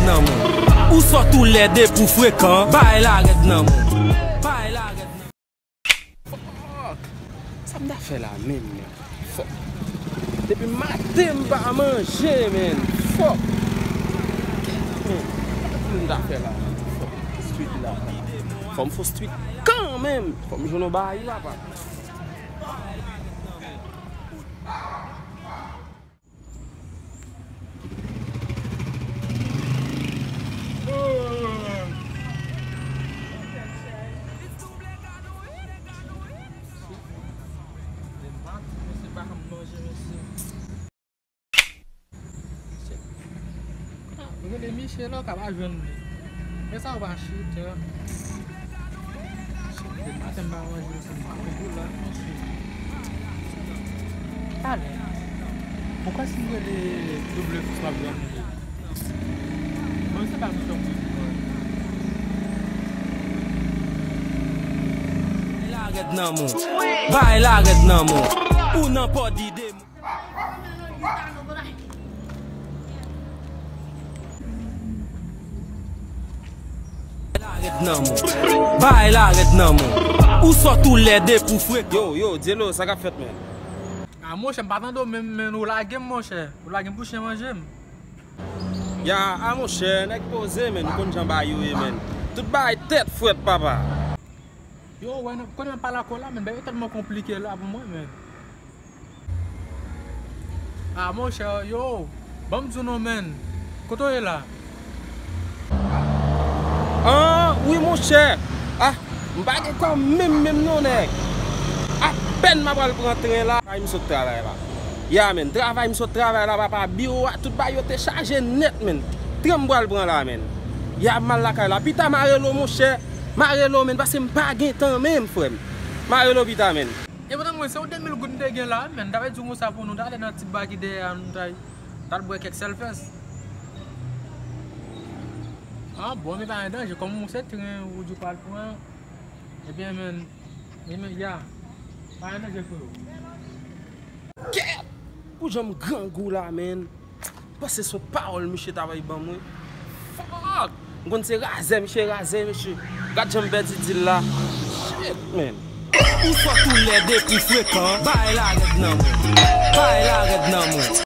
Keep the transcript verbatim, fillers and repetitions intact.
Nan men. Ou sòt ou lèd epi w frekan. Bay la rèd nan men. Bay la rèd nan men. Fuck. Sa m ta fè la menm, men? Fuck. Depi maten m pa manje, men. Fuck. Men, sa m ta fè la? Fuck. Street la. Fò m fè street kanmenm. Fò m jwenn yon bagay la, papa. Rele Michel la, w ka pa jwenn li. Men sa w pa chita. Depi maten m pa manje, se m pa manje la. Talè. Poukwa si m rele double fis m ap jwenn li? Mwen se pa misyon pou li. Bay la rèd nan men. Bay la rèd nan men. Ou nan pòdi de Bay la rèd nan men. Bay la rèd nan men. Ou sòt ou lèd epi w frekan. Yo, yo, Dyelo, sa k ap fèt, men? A, monchè, m pa tande w menm, men ou lage m, monchè. Ou lage m pou chen manje m. Ya, a, monchè, nèg poze, men, ou konn jan bagay yo ye, men. Tout bagay tèt frèt, papa. Yo, wè, nan, konnen m ap pale ak ou la, men, bagay yo tèlman konplike la pou mwen, men. Ah, monchè, yo, ban m di w non, men. Kote w ye la? Ah, wi, monchè. Ah, m pa gen kòb menm, menm non, nèg. Apèn m ap pral pran tren la. Travay m sot travay la. Ya, men, travay m sot travay la, papa, biwo a, tout bagay yo te chaje nèt, men. Tren m pral pran la, men. Ya, m al lakay la. Pita, m a rele w, monchè. M a rele w, men, paske m pa gen tan menm, frè m. M a rele w pita, men. Epa, mwen, se yon de mil goud m te gen la, men, m ta pral di w konsa pou nou, talè nan ti ba ki dèyè a, nou ta, ta al bwè kèk sèlfès. Ah, bon, men pa gen danje, kòm ou se tren ou di w pral pran, ebyen, men, ebyen, ya, pa gen danje, freo. Kèt! Pou jan m grangou la, men. Panse se yon pawòl misye ta pral ban mwen. Fuck! M konn se razè, misye razè, mesye. Gad jan m pèdi dil la. Shit, man. Ou sòt ou lèd epi w frekan. Bay la rèd nan men. Bay la rèd nan men.